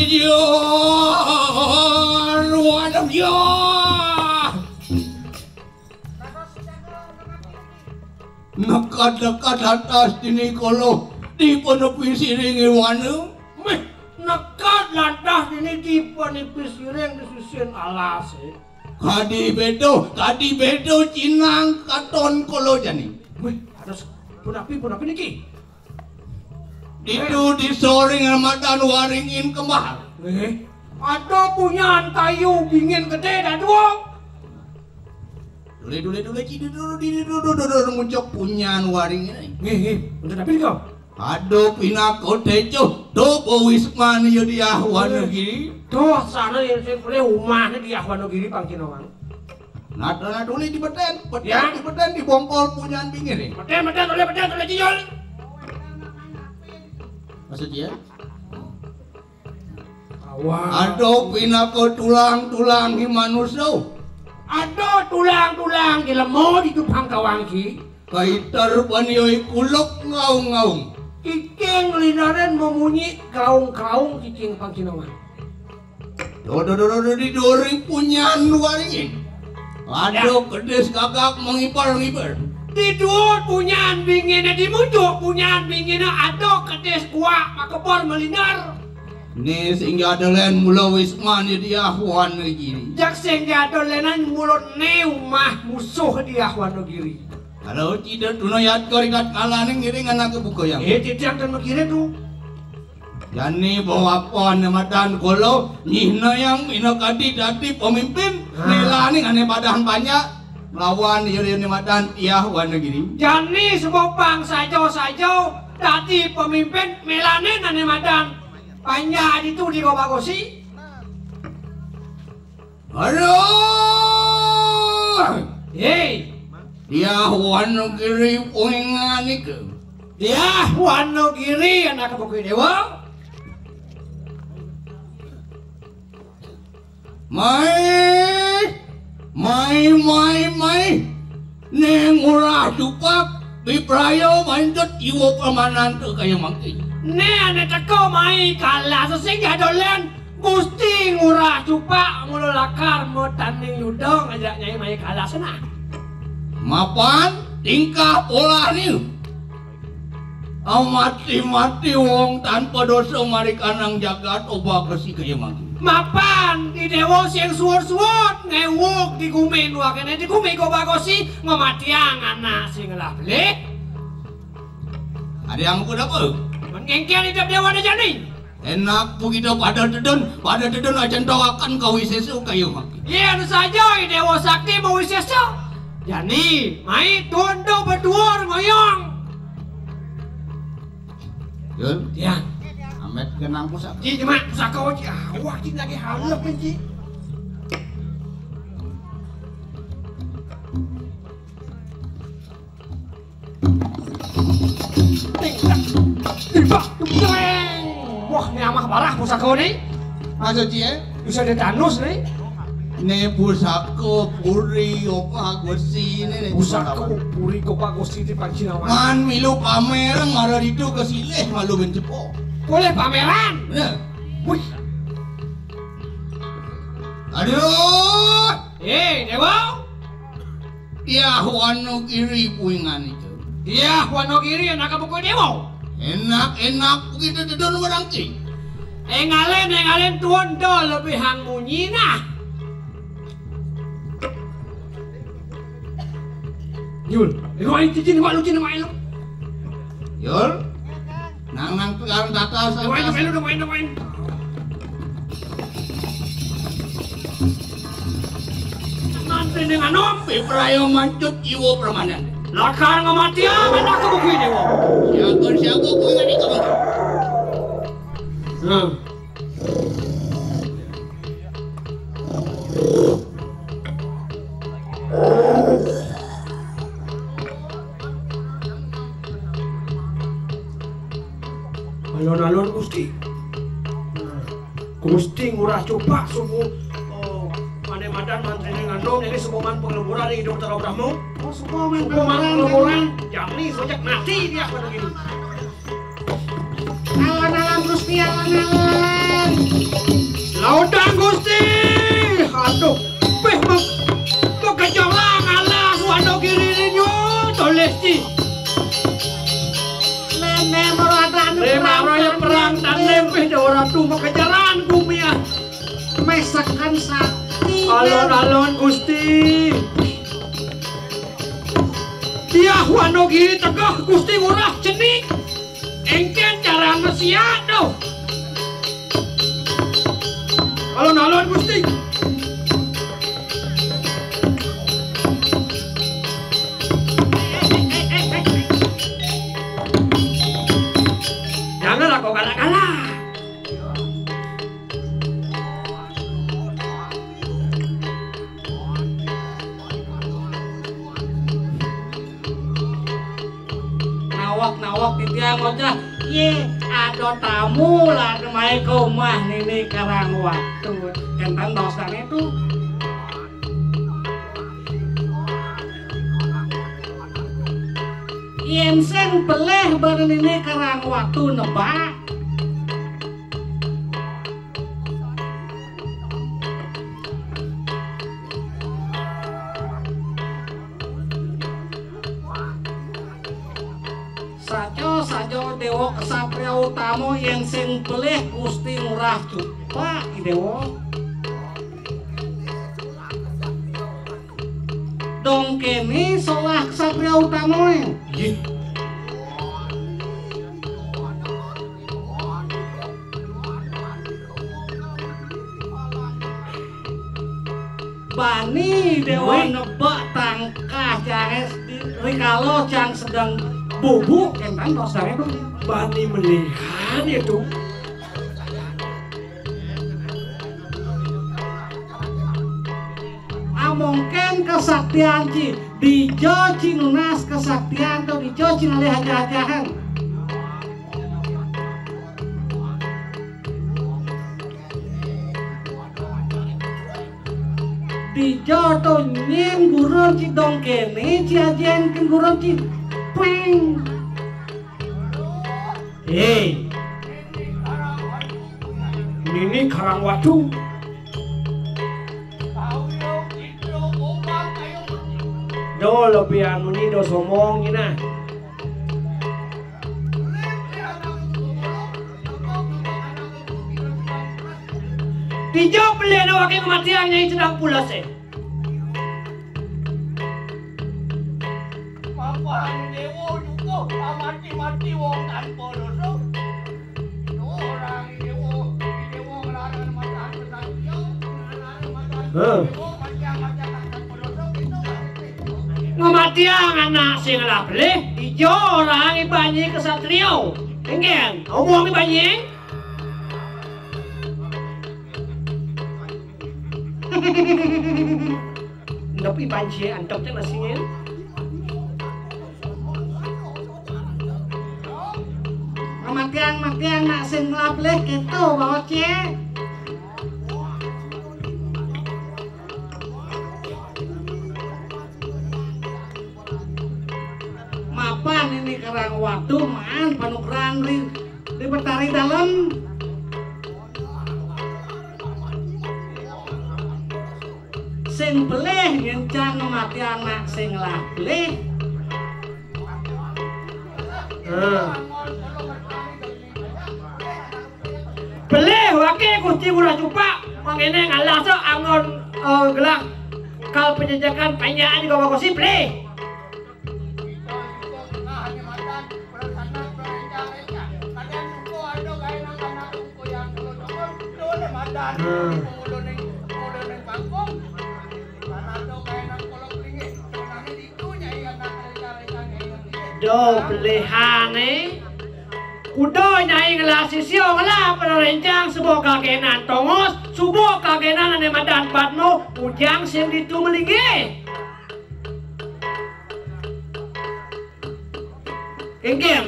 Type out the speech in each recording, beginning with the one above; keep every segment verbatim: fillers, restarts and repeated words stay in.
Iya, waduh, iya. Nekad-nekad lantas dini kala dipenepi siring i wana. Meh, nekad lantas dini dipenepi siring di sisin alas, eh. Kadi beda, kadi beda cinang katon kala jani. Meh, aduh, punapi, punapi niki? Ditu disoring madan Waringin kembar. Nggih. Ada punyan kayu bingin gedé dadua. Dule, dule, dule, ci, dule, dule, dule, dule, dule, muncuk punyan Waringin. Nggih, nggih. Untuk tapi kau? Ada pinaka tejo, tuh Wisman ya di Ahwana Giri. Tuh, sana ya, saya boleh umahnya di Ahwana Giri, Pang Cinawang. Nada-nada ulih dibeten, beten, ya, dibeten, dibongkol punyan bingin ni. Beten, beten, ulih beten, ulih jijol. Maksud dia? Awak. Ada pinaka tulang-tulang ni manusia. Ada tulang-tulang di lemo di tupang kawang ki. Kaiter banioi kuluk ngaung-ngaung. Kiking linaran memunyi kaung-kaung kiking Pang Cinawang. Dodo, dodo, dodo, di doring punyan Waringin. Ada kedis gagak mengibar-ngibar. Di duur punyan bingin, di muncuk punyan bingin, ada kedis kuak makebor melindar. Ni sing ada len mula Wisman ya di Ahwana Giri. Jak sing ada lenan mula ni umah musuh di Ahwana Giri. Kalau tidak tuna yat korikat kalaning ngiring anak buka yang. Eh, titiang dan mengkira tu. Jani bawa apa ane madan kolo, nyihna yang ina kadi dadi pemimpin, ha, melani ane madan banyak, lawan iya ane madan tiah wana gini. Jani semopang sajo-sajo dadi pemimpin, melani ane madan banyak ditu di Gobagosi. Aduh! Hei! Diah Wanogiri puinganika. Diah Wanogiri anak Buku Dewa. Mai, mai, mai, mai. Ning ulah dupak, biprayo mancut iwo pamananta kaya mangkin. Né ané teka mai kalah sesing gadolen, Gusti Ngurah Cupak mula lakar matanding yuda ngajak Nyai mai kalah senah. Mapan tingkah polahné. Amati-mati wong tanpa dosa marikanang jagat obah besi kaya mangkin. Mapan di dewa sing suwur-suwur ngewuk di gumi nuakene di gumi Gobagosi ngamatiang anak sing ngelah belik. Ada yang aku dapat. Mengkengken hidup dewa ada jani. Enak begitu pada dedon, pada dedon aja tawakan kau isesu kayu mangkin. Iya, anu saja, i dewa sakti mau isesu. Jani, mai tundo berduur ngoyong. Yun? Ya. Amet kenang pusaka. Ji, cuma pusaka, Ji. Ah, wah, Ji lagi halus, Ji. Ting, tak, tiba, tukleng. Wah, ini amah parah pusaka ini. Maksud Ji, eh? Bisa ada danus nih. Né pusaka puri opa gusti né, né pusaka puri opa gusti di Pancinawan. Man milu pamer mara ditu kesilih malu mencepo. Boleh pameran. Bener. Wih. Aduh. Eh, Dewa. Yah Wanogiri puingan itu. Yah Wanogiri anak buku Dewa. Enak-enak begitu dedon orang ki. Engalen, engalen tuan do lebih hang munyi nah. Yul, lu aing cicin gua lu cin main lu. Yul, nang nang pegang tata. Lu main, lu main, lu main, lu main. Nanti dengan nompi perayo mancut jiwa permanen. Lakar ngamatian anak buku ini wong. Siaga siaga kuwi ngene kok. Nah. Alon-alon Gusti. Gusti Ngurah Cupak semua, oh, mane madan mantri ngandung ini semua man pengeluburan ini dokter Abrahmu. Oh, semua man pengeluburan. Jami sejak mati dia pada gini. Awan-awan Gusti, awan-awan. Sakti. Alon-alon Gusti. Diah wanogi tegeh Gusti Ngurah cenik. Engken cara mesiat doh. Alon-alon Gusti. Janganlah kau galak-galak. Nawak-nawak titiang ngocah, "Yé, ada tamu lah mai ka umah Nini Karang Watu." Kénten dosané to. Yén sing pelih bana Nini Karang Watu nebak. Saja-saja déwa ksatria utama yén sing pelih Gusti Ngurah Cupak, I Déwa. Dong kéné solah ksatria utamané. Yih. Bani Déwa Wih. Nebak tangkah cangé di-, rikala cang sedeng bubuk, kénten dosané to. Bani melihan ya to. Amongkén kesaktian ci, dija ci nunas kesaktian to, dija ci ngalih ajah-ajahan. Dija to nyén gurun ci dong kéné, ci ajén kén gurun ci. Peng. Hei. Nini Karang Watu. Do lebihan muni do somong ina. Dija pelih anak waké ngamatiang Nyai Cedang Pules, é. Mapan déwa nyukuh, mati-mati wong tanpa dosa. Orang déwa, déwa nglarang matan pesan dia, nglarang matan Heh. Déwa, matiang-matiang tanpa dosa, gitu. Ngamatiang anak sing ngelah pelih, dija orang ibanyi kesatria. Énggén, omong ibanyi. Nepi banci antep té nasiné. Matiang-matiang nak sing ngelah pelih kéto, Bocé. Mapan Nini Karang Watu maan panugrahan ri, ri Betari Dalem. Sing pelih ngencan mati anak sing ngelah pelih. Nah. Pelih waké Gusti Ngurah Cupak, mangkéné ngalah sa anggon, eh, gelah kal penjajakan panjaan di Gawang Kosi pelih. Do pelihané, kuda Nyai ngelah sisia ngelah perencang suba kagénan tongos, suba kagénan ané madan Padma, ujang sing ditu malinggih. Kéngkén.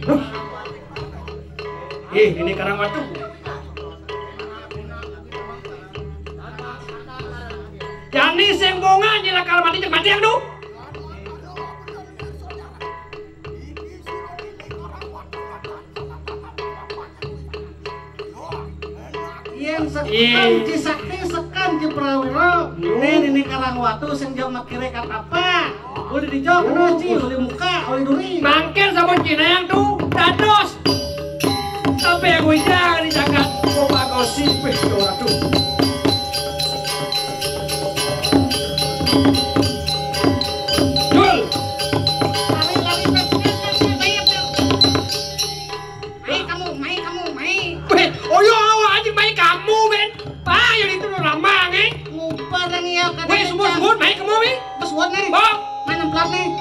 Huh. Ih, ini Karang Watu. Jani sing bonga nyilakar mati, cek mati yang tu. Yén sekan ci sakti, sekan ci prawira. Né Nini Karang Watu sing jam makiré katapak. Oleh dijak, kena cing, oleh muka, oleh duri. Mangkin sampun cinayang tu, dados. Tapi yang wijang di jagat, kok bakal sipih tu, aduh. Jul. Lari, lari, lari, lari, lari, lari. Mai kamu, mai kamu, mai. Weh, oyo awak aja mai kamu, Ben. Ayo itu ramang, eh. Ngumpet yang iya kata. Weh, semua semua mai kamu, Ben. Bos buat nih. Oh. Mana plat nih?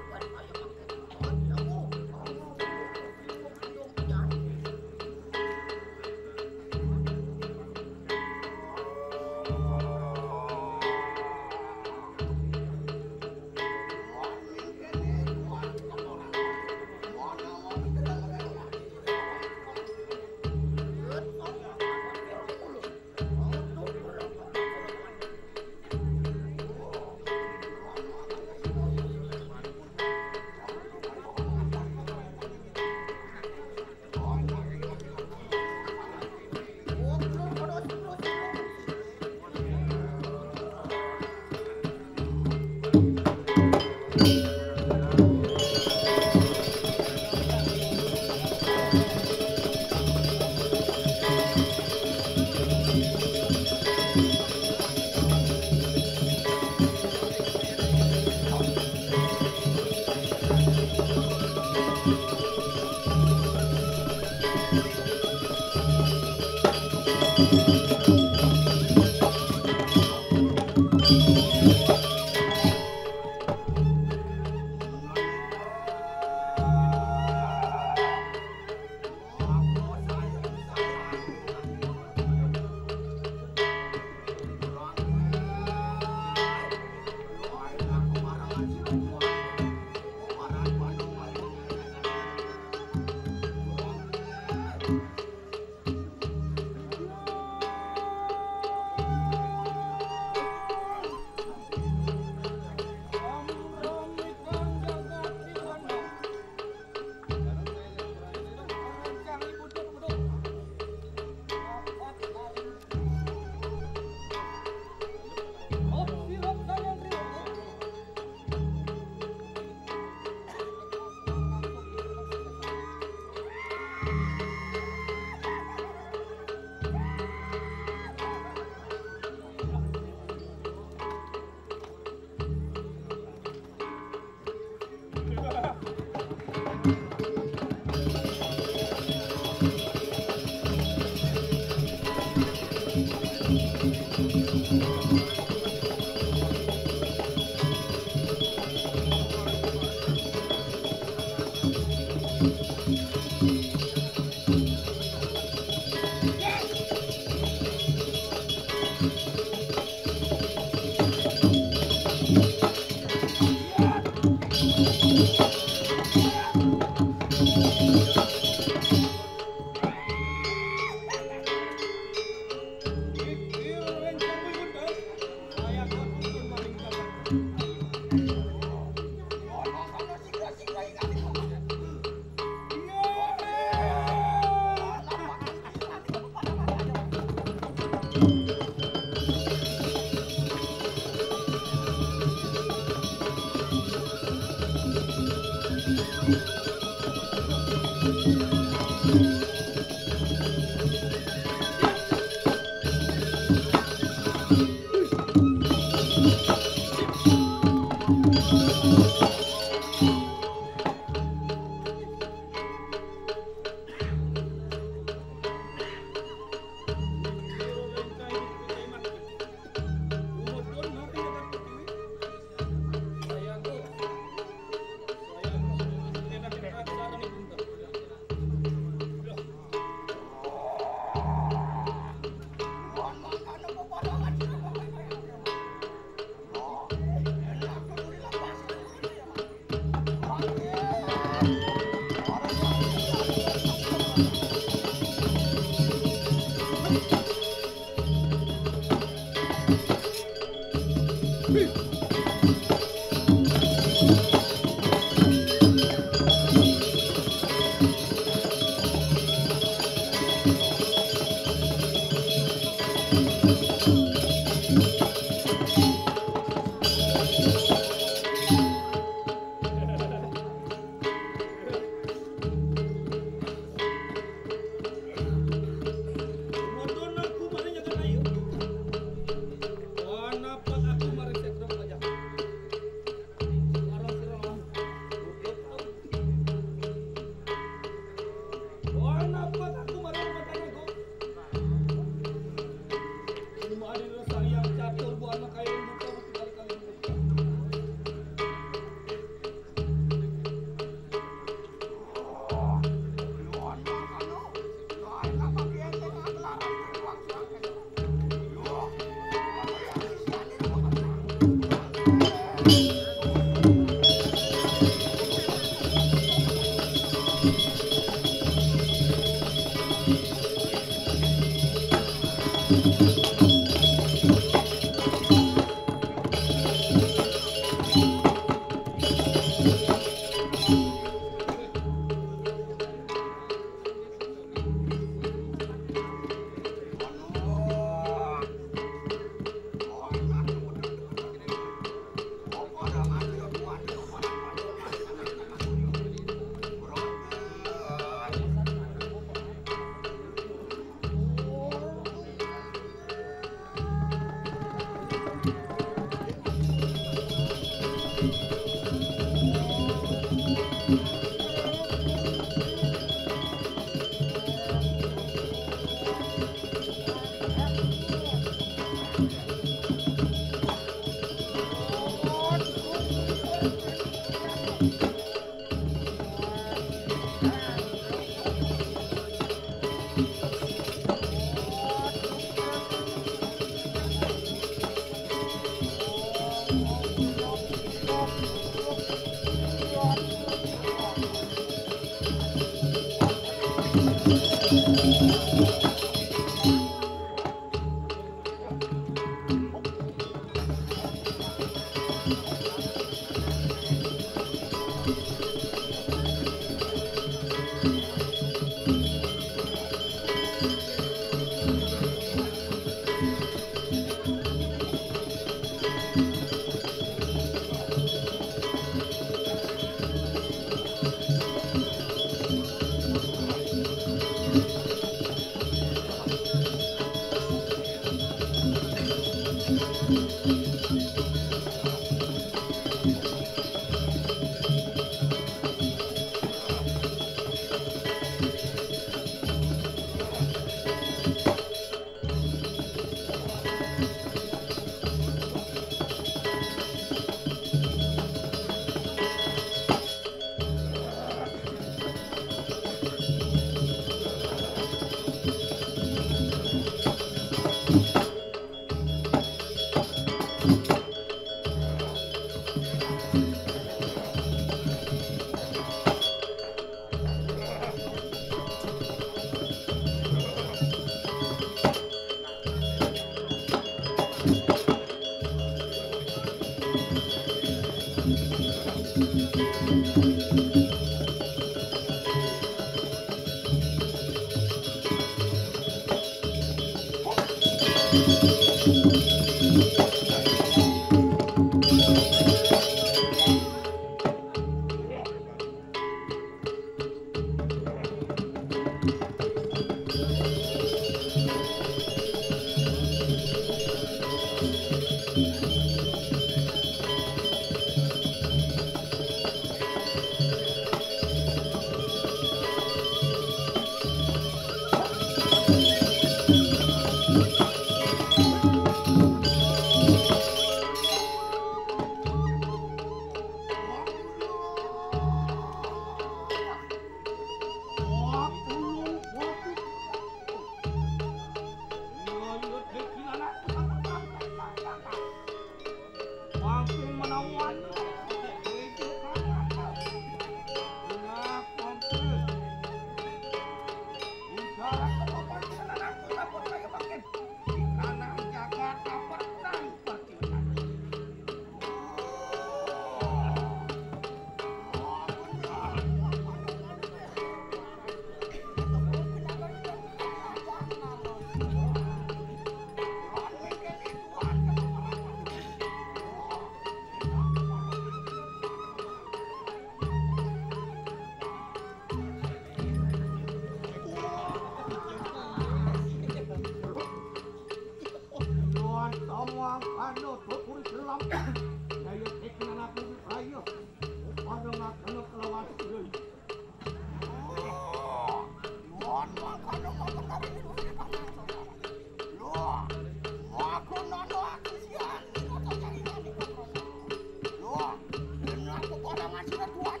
Ora ngaji tuan.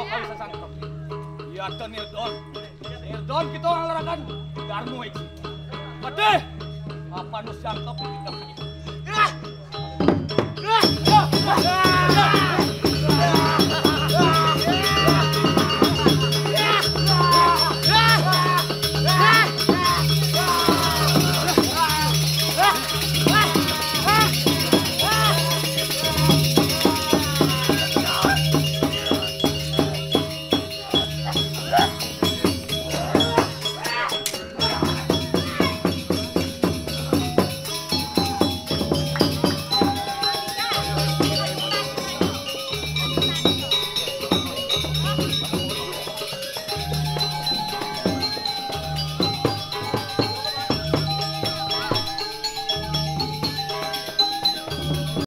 Kalau sasangkep, ya, to nil don. Nil don kita orang larakan. Darmu, Eki. Patih. Apa nu sangkep kita?